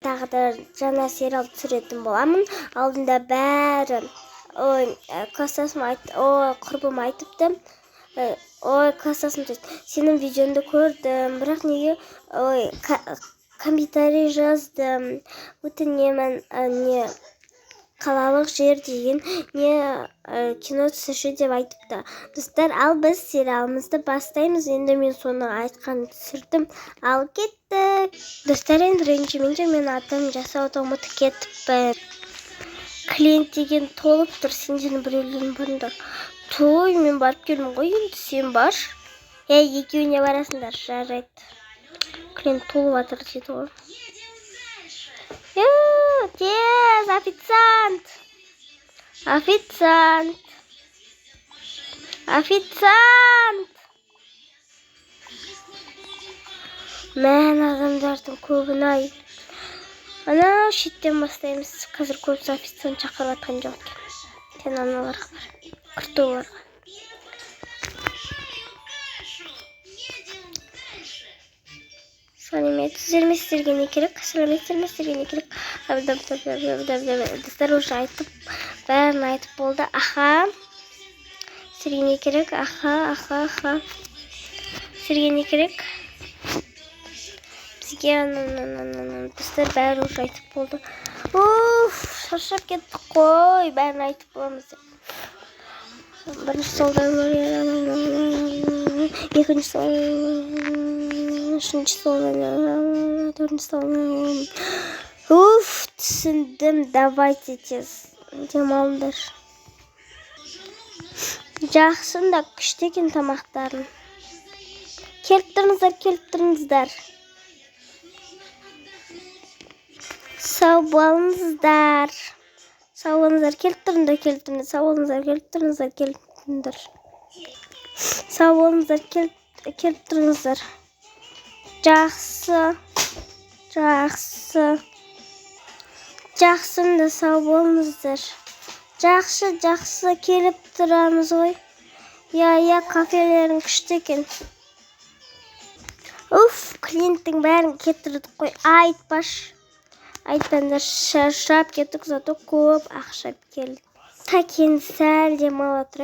Тағы да жаңа сериал түсіретін боламын. Алдында бәрі, ой, класстасым айт, ой, құрбым айтыпты. Ой, класстасым, то есть, сенің видеоңды көрдім, бірақ неге, ой, комментарий жаздым. Өтінемін, не қалалық жер деген не кино түсірші деп айтыпты. Достар, ал біз сериалымызды бастаймыз. Енді мен соны айтқанын түсірдім. Ал кеттік. Достар, енді ренжімеңдер, мен атын жасауды ұмытып кетіппін. Клиент деген толып тұр, сендердің біреулерің барыңдар. Той, мен барып келдім ғой, енді сен бар. Ей, екеуіне барасыңдар, жарайды. Клиент толып жатыр дейді ғой. Тез, официант! Официант! Официант! Мән адамдардың көбін ай. Анау шеттен бастаймыз. Қазір көбісі официант шақырып жатқан жоқ екен. Сен аналарға бар. Крутой-ларға. Сәлеметсіздер ме, сіздерге не керек? Сәлеметсіздер ме, сіздерге не керек? Достар, уже айтып, бәрін айтып болды. Аха. Сіздерге не керек? Аха, аха, аха. Сіздерге не керек? Бізге достар, бәрі уже айтып болды. Уф, шаршап кеттік қой, бәрін айтып боламыз деп. Бірінші столдан, екінші стол, үшінші столдан, төртінші столдан. Уф, түсіндім, давайте тез демалыңдар. Жақсы да, күшті екен тамақтарың. Келіп тұрыңыздар, келіп тұрыңыздар. Сау болыңыздар. Сау болыңыздар, келіп тұрыңдар, келіп тұрыңдар. Сау болыңыздар, келіп тұрыңыздар, келіп тұрыңдар. Сау болыңыздар, келіп тұрыңыздар. Жақсы, жақсы. Жақсы да, сау болыңыздар. Жақсы, жақсы, келіп тұрамыз ғой. Иә, иә, кафелерің күшті екен. Уф, клиенттің бәрін кетірдік қой. Айтпашы. Айтпаңдар, шаршап кеттік, зато көп ақша келді. Так, енді сәл демала тұрайық.